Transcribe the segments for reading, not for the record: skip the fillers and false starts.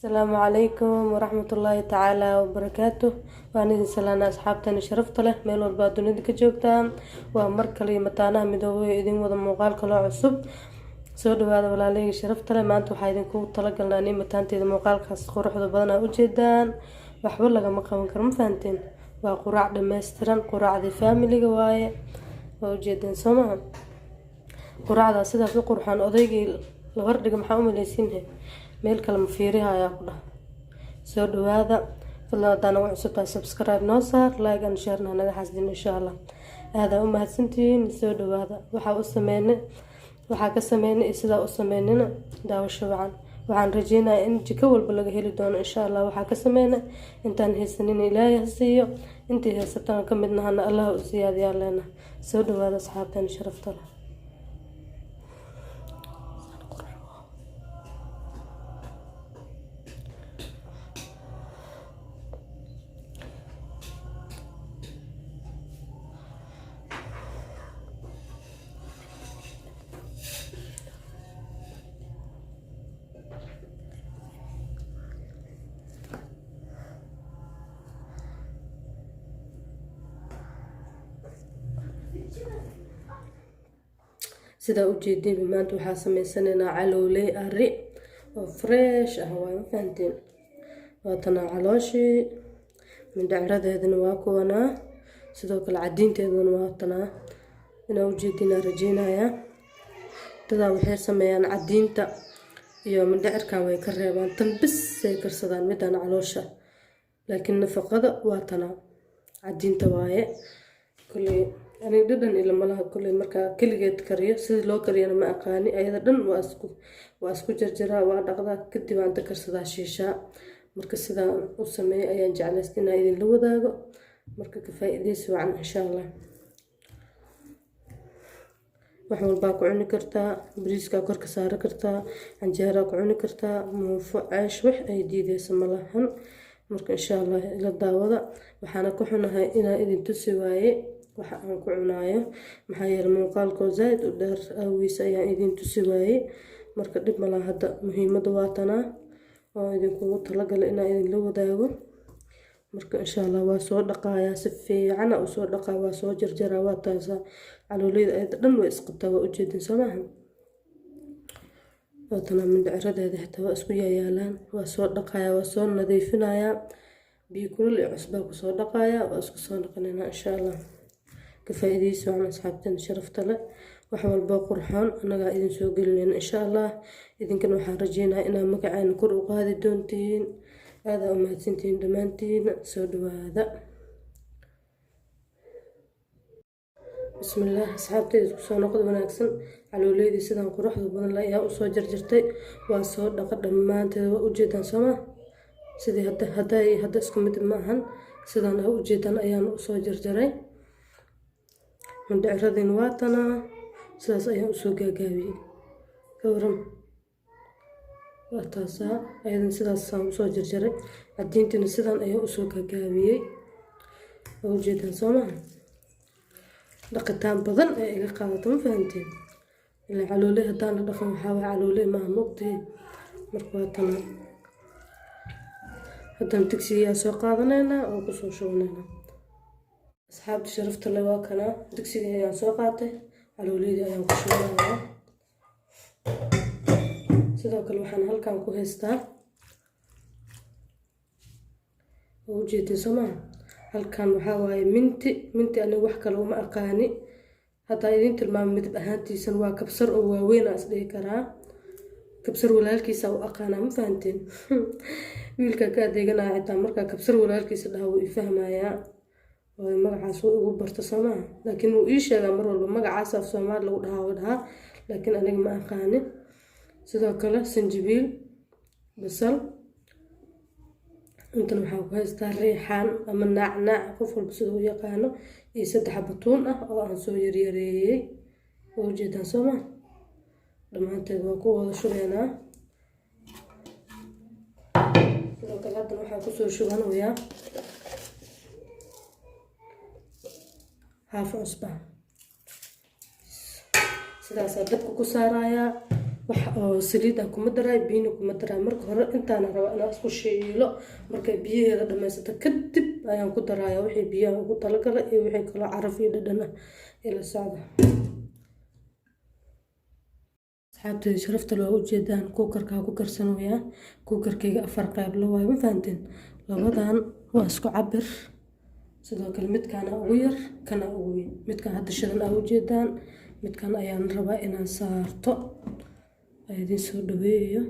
Asalaamu calaykum waraxmatullaahi tacaala wabarakaatu. Waan idin salaana, asxaabtani sharafta leh, meel walba aad dunida ka joogtaan. Waa mar kale iyo Mataanaha Midoobay oo idin wada muuqaal kaloo cusub. Soo dhawaada, walaalahayga sharafta leh. Maanta waxaa idinku talagalnaa nin mataanteeda muuqaalkaas quruxda badan aa ujeedaan. Waxba lagama qaban karo, ma fahanteen? Waa quraac dhammaystiran, quraacdii faamiliga waaye. Waa ujeedeen, soo maha? Quraacdaa sidaas u qurxoon odaygii la hordhiga, maxaa u malaysiinhe? Meel kale ma fiiriha ayaa ku dhah. Soo dhawaada. Fadlan haddaa nagu cusubtahay, subscribe noo saar, like and share na naga xasdin, insha Allah. Aadaa u mahadsantihiin. Soo dhawaada. Waxaa u sameynay, waxaa ka sameynay iyo sidaa u sameynina, daawasho wacan. Waxaan rajeynayaa in jiko walba laga heli doono, insha Allah. Waxaa ka sameynay, intaan haysanin Ilaahay ha siiyo, intii haysatana ka mid nahana Allah u siyaadiyaa leena. Soo dhawaada, asxaabteen sharafta leh. Sidaa ujeediinba, maanta waxaa sameysanaynaa calooley ari oo fresh ah waay, ma fahanteen? Waatanaa calooshii, mindhicradeedana waa kuwanaa, sidoo kale cadiinteeduna waa tanaa. Inaa ujeediinaa rajeynayaa. Dadaa waxay sameeyaan, cadiinta iyo mindhicirkan way ka reebaan, tan bisay karsadaan, midaan caloosha. Laakiin nafaqada waa tanaa, cadiinta waaye. Kolley aniga dhadhan ilamalaha. Kolley markaa keligeed kariyo, sidii loo kariyana ma aqaani. Ayada dhan waa isku jarjaraa, waa dhaqdaa, kadib aan inta karsadaa, shiishaa. Marka sidaan u sameeyay ayaan jeclaystay inaan idinla wadaago. Marka ka faa'iidaysi wacan, insha Allah. Wax walbaa ku cuni kartaa, bariiskaa korka saari kartaa, canjeeraa ku cuni kartaa, muufo, ceesh, wax ay diideysa malahan. Marka insha Allah ila daawada. Waxaana ku xunahay inaan idin tusi waaye waxa aan ku cunaayo, maxaa yeelay muuqaalkoo zaaid u dheer aawiisa ayaan idin tusi waayey. Marka dhib malaha, hadda muhiimadda waa tanaa oo idinkugu talagalay inaan idinla wadaago. Marka insha Allah waa soo dhaqaayaa, si fiicana u soo dhaqaa, waa soo jarjaraa. Waa taasaa calooleyda, ayada dhan way isqabtaa, waa ujeedin, soo maaha? Waa tanaa mindhiciradeeda, xitaa waa isku yaayaalaan. Waa soo dhaqayaa, waa soo nadiifinayaa, biyo kulul iyo cusbaa kusoo dhaqayaa. Waa isku soo dhaqanaynaa, insha Allah. Ka faa'iidaysi wacan, asxaabteen sharafta leh. Wax walboo qurxoon annagaa idin soo gelinayna, insha Allah. Idinkana waxaan rajeynayaa inaa magaceena kor u qaadi doontiin. Aadaa u mahadsantihiin dhammaantiina. Soo dhawaada. Bismillaah, asxaabteyda, isku soo noqod wanaagsan. Calooleydii sidaan quruxda badan le ayaa usoo jarjartay, waa soo dhaqa dhammaanteed. Waa ujeedaan, sooma? Sidii hadda hadda hadda isku mid ma ahan. Sidaan aa ujeedaan ayaan usoo jarjaray. Mindhiciradiina waa tanaa, sidaas ayaan usoo gaagaabiyey. Ka waran? Waa taasaa, ayadan sidaasaan usoo jarjaray. Cadiintiina sidaan ayaan usoo gaagaabiyey. Waa ujeedaan, soo maha? Dhaqitaan badan ee iga qaadato, ma fahanteen? Ilaa calooley haddaan la dhaqan, waxaa waay calooley maaha, mogtahay? Marka waa tanaa. Haddana digsigaa soo qaadanaynaa oo kusoo shubanaynaa. Asxaabta sharafta leh, waa kanaa, digsigii ayaan soo qaatay, calooleydii ayaan ku shubanayaa. Sidoo kale waxaan halkan ku haystaa, waa ujeedin, soo maha? Halkan waxaa waaye minti. Minti aniga wax kale uma aqaani. Haddaa idiin tilmaamo midab ahaantiisan, waa kabsar oo waaweyn aa is dhihi karaa. Kabsar walaalkiisa u aqaanaa, ma fahanteen? Wiilkaa ka adeeganaya xitaa markaa kabsar walaalkiisa dhaha, wuu i fahmayaa, waayo magacaas wuu igu barta, soo maha? Laakiin wuu ii sheegaa mar walba magacaas af Soomaali lagu dhahaa, wuu dhahaa, laakiin aniga ma aqaanin. Sidoo kale sanjibiil, basal. Intan waxaan ku haystaa riixaan ama naacnaac, qof walba siduu u yaqaano, iyo saddex batuun ah oo aan soo yaryareeyey. Waa ujeedaan, soo maa? Dhammaanteed waa ku wada shubeynaa. Sidoo kale haddana waxaan kusoo shubanayaa haaf cusba. Sidaasaa dabka ku saarayaa. Wax oo saliid ah kuma daraay, biyana kuma daraay. Marka hore intaana rabaa inaan isku shiilo. Markay biyaheeda dhammaysato kadib ayaan ku daraaya wixii biyaha ugu talagalay iyo wixii kaloo caraf iyo dhadhan ah. Ila socda, asxaabteyda sharafta loo. Ujeedaan cookerkaa ku karsanayaa. Cookerkayga afar qayb la waayo, ma fahanteen? Labadan waa isku cabir. Sidoo kale midkaana ugu yar, kana ugu weyn. Midkan hadda shidan aa ujeedaan, midkan ayaan rabaa inaan saarto, idiin soo dhaweeyo.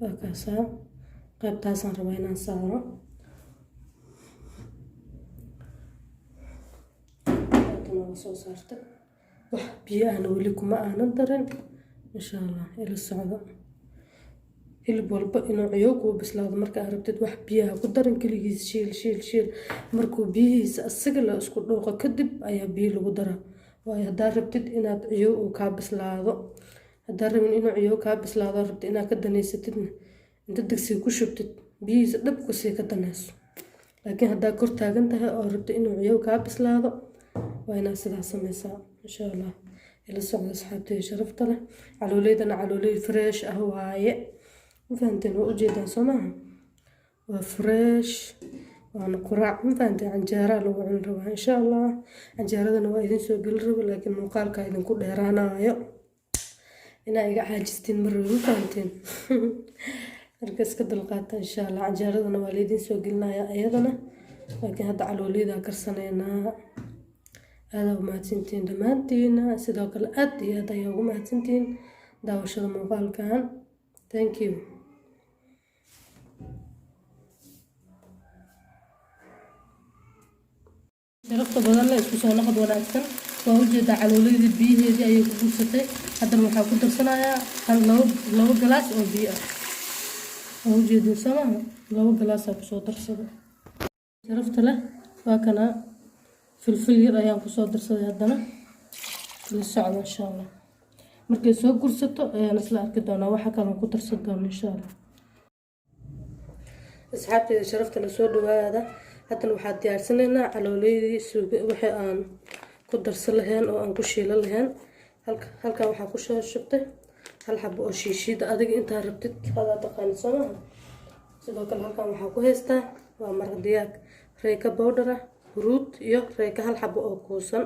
Waa kaasaa, qaybtaasaan rabaa inaan saaro. Qaybtan waa soo saartay, wax biyo ahna weli kuma aanan darin. Insha Allah ila socdo. Hilib walba inuu ciyow kuu bislaado marka aad rabtid, wax biyaha ku darin. Keligiis shiil, shiil, shiil. Markuu biyihiisa asaga la isku dhuuqo kadib ayaa biyo lagu daraa. Waayo, haddaad rabtid inaad ciyow uu kaa bislaado, haddaad rabin inuu ciyow kaa bislaado, rabtid inaad ka danaysatidna, inta digsiga ku shubtid biyihiisa dhab kusii ka danayso. Laakiin haddaad kor taagan tahay oo rabtid inuu ciyow kaa bislaado, waa inaad sidaas sameysaa. Insha Allah ila socda, asxaabteyda sharafta leh. Calooleydana calooley fresh ah waaye, ma fahanteen? Waa ujeedaan, soo maaha? Waa fresh, waana quraac, ma fahanteen? Canjeeraa lagu cuni rabaa insha Allah. Canjeeradana waa idin soo geli raba, laakiin muuqaalka idinku dheeraanayo, inaa iga caajistiin ma rabi, ma fahanteen? Marka iska dulqaata insha Allah. Canjeeradana waa laydin soo gelinaya iyadana, laakiin hadda calooleydaa karsanaynaa. Aadaa u mahadsantihiin dhammaantiina. Sidoo kale aad iyo aad ayaa ugu mahadsantihiin daawashada muuqaalkan. Thank you. Sharafta badan la, isku soo noqod wanaagsan. Waa ujeedaa, calooleydii biyaheedii ayay ku guursatay. Haddana waxaa ku darsanayaa hal labo galaas oo biyo ah. Waa ujeedin, soo maaha? 2 galaasaa kusoo darsada. Sharafta leh, waa kana filfil yar ayaan kusoo darsaday. Haddana la socda insha Allah. Markay soo gursato ayaan isla arki doonaa waxa kalan ku darsan doono insha Allah. Asxaabteyda sharafta la, soo dhawaada. Haddana waxaa diyaarsanaynaa calooleydii suuga, wixii aan ku darsan lahayn oo aan ku shiilan lahayn. Halkan waxaa kusoo shubtay hal xabo oo shiishiida. Adiga intaa rabtid adaa taqaanid, soo maaha? Sidoo kale halkan waxaa ku haystaa waa maraq digaag, Royco powder ah, huruud iyo Royco hal xabo oo kuusan.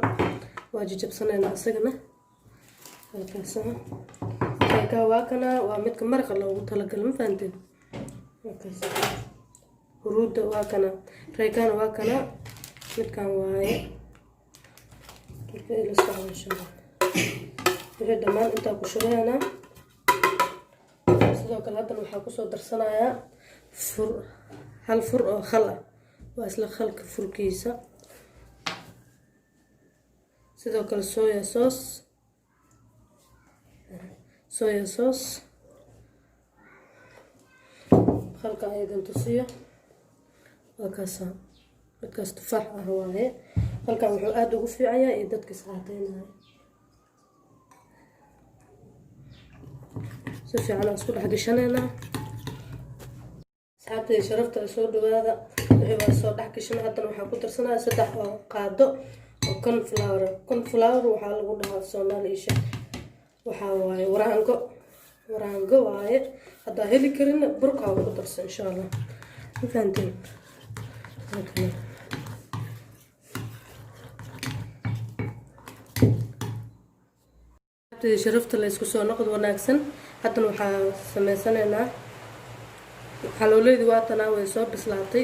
Waa jajabsanaynaa isagana halkaasna. Roycoha waa kana, waa midka maraqa loogu talagalay, ma fahanteen? Halkaas huruudda waa kana, Roycohana waa kana, midkan waaye. Marka ila socdo insha Allah. Wixii dhammaan intaa ku shubaynaa. Sidoo kale haddana waxaa kusoo darsanayaa fur, hal fur oo khal ah, waa isla khalka furkiisa. Sidoo kale soya sauce, soya sauce. Khalka aydan tusiyo, waa kaasa, midkaas tufaax ah waaye. Halkan wuxuu aada ugu fiican yahay iyo dadka iscaateynaya. Si fiican aan isku dhex gashanaynaa. Asxaabtayda sharafta, soo dhawaada. Wixii waa soo dhex gashanay. Haddana waxaa ku darsanaya 3 oo qaado oo cornflour. Cornflour waxaa lagu dhahaa Soomaali isha waxaa waaye waraango, waraango waaye. Haddaa heli karin, burkaa ku darsa insha Allah, ma fahanteen? Halkan asxaabtayda sharafta la, isku soo noqod wanaagsan. Haddana waxaa sameysanaynaa xalooleydii. Waatanaa, way soo bislaatay.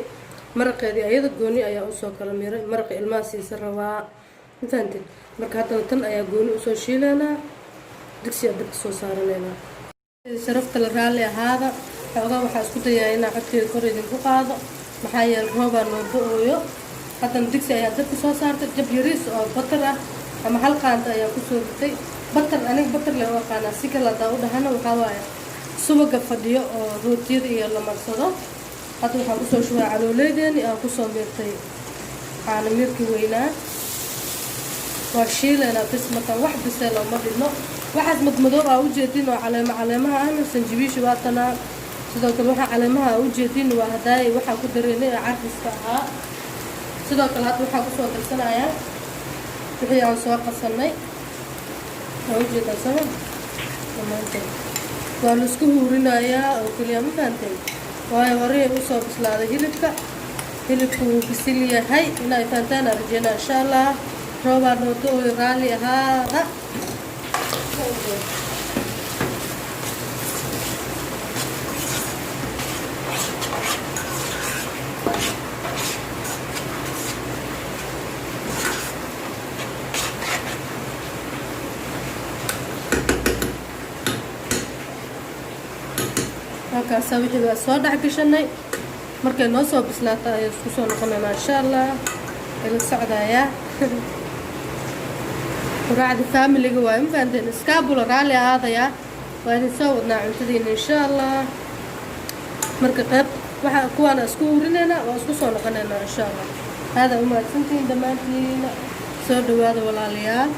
Maraqeedii ayada gooni ayaa usoo kala miray. Maraqa ilmaha siisa rabaa, ma fahanteen? Marka haddana tan ayaa gooni usoo shiilaynaa, digsiyaa dabka soo saaranaynaa. Sharafta la, raalli ahaada. Xoogaa waxaa isku dayaa inaa codkeeda kor idinku qaado, maxaa yeele roobaa noo da-ooyo. Haddana digsi ayaa dabka soo saartay. Jab yariis oo butter ah ama hal qaanta ayaa kusoo ritay. Butter, aniga butter le u aqaanaa. Si kale hadaa u dhahana, waxaa waaye subaga fadhiyo oo rootiyada iyo la marsado. Hadda waxaan kusoo shubay calooleydeenii aan kusoo miirtay caano miirkii weynaa. Waa shiilaynaa bis, markaan wax bisee looma dhino. Waxaas madmadoob aa ujeedin oo caleemo caleemaha ahna sanjibiisha waa tanaa. Sidoo kale waxaa caleemaha aa ujeedin waa hadaayay waxaa ku dareynay ee carfiska ahaa. Sidoo kale hadda waxaa kusoo darsanayaa wixii aan soo qasanay. Waa ujeedaa sama, dhammaanteed waa la isku huurinayaa oo keliya, ma fahanteen? Waayo horey usoo bislaaday hilibka. Hilibku wuu bisil yahay, inay fahantaan aan rajeynaa, insha Allah. Roobaa nooto oo raalli ahaada. Halkaasa wixii waa soo dhex gashanay. Markay noo soo bislaato ayaa isku soo noqonaynaa, insha Allah. Ila socdayaa quraacda faamiliga waayo, ma fahanteen? Iskaabula, raalli ahaadayaa. Waa idin soo wadnaa cuntadiina, insha Allah. Marka qayb waxaa kuwaana isku hurinaynaa, waa isku soo noqonaynaa, insha Allah. Aada u mahadsantihiin dhammaantiina. Soo dhawaada, walaalayaal.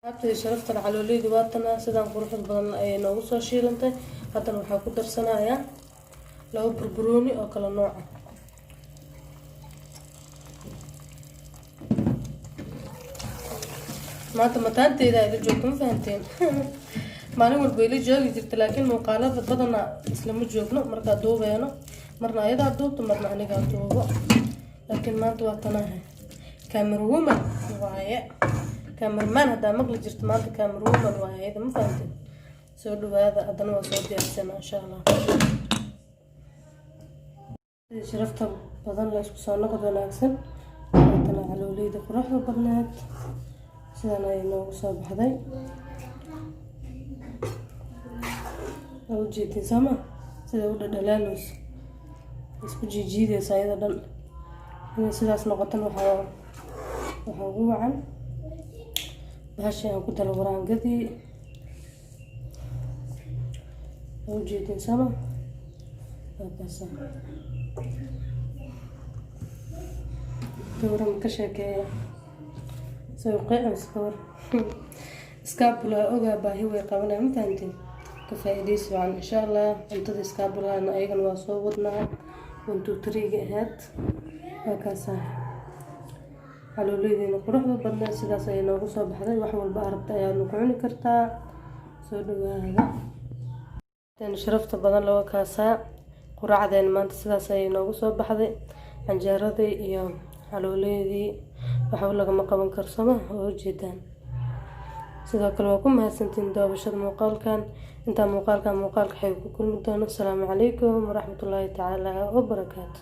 Abtay sharafta, calooleydu waatana, sidaan quruxda badan ayay noogu soo shiilantay. Haddana waxaa ku darsanayaa laba burburooni oo kala nooca. Maanta mataanteyda ila joogto, ma fahanteen? Maalin walba ila joogi jirta, laakiin muuqaalada badana islama joogno. Markaa duubeeno, marna ayadaa duubto, marna anigaa duubo, laakiin maanta waa tanahay camera woman waaye. Cameraman haddaa maqli jirto, maanta camera woman waaye ayada, ma fahanteen? Soo dhawaada. Haddana waa soo diyaarsana, insha Allah. Sharafta badan, la isku soo noqod wanaagsan. Haddana calooleyda quruxda badneed sidan ayay noogu soo baxday. Waa ujeedin sooma sida u dhadhalaaleyso, isku jiijiideysa ayada dhan. Inay sidaas noqotan waxaa ugu wacan bahashii aan ku dalo waraangadii. Waa ujeedin sooma? Waa kaasa. Gawran ka sheekeeya sawqeecis gawar iskaabula ogaa baahi way qabanaya, ma fahanteen? Ka faa'iidaysi wacan, insha Allah. Cuntada iskaabulana ayagana waa soo wadnaa, 1 2 3-ga ahayd. Waa kaasaa calooleydeyna quruxda badneed, sidaas ayay noogu soo baxday. Wax walba arabta ayaadna ku cuni kartaa. Soo dhawaada. Sharafta badan, laga kaasaa quraacdeen maanta, sidaas ayay noogu soo baxday. Canjeeradii iyo calooleydii waxba lagama qaban karo, sooma? Oo ujeedaan. Sidoo kale waa ku mahadsantiin daawashada muuqaalkan. Intaa muuqaalkan muuqaalka xeeg ku kulmi doono, asalaamu calaykum waraxmatullaahi tacaala wabarakaatu.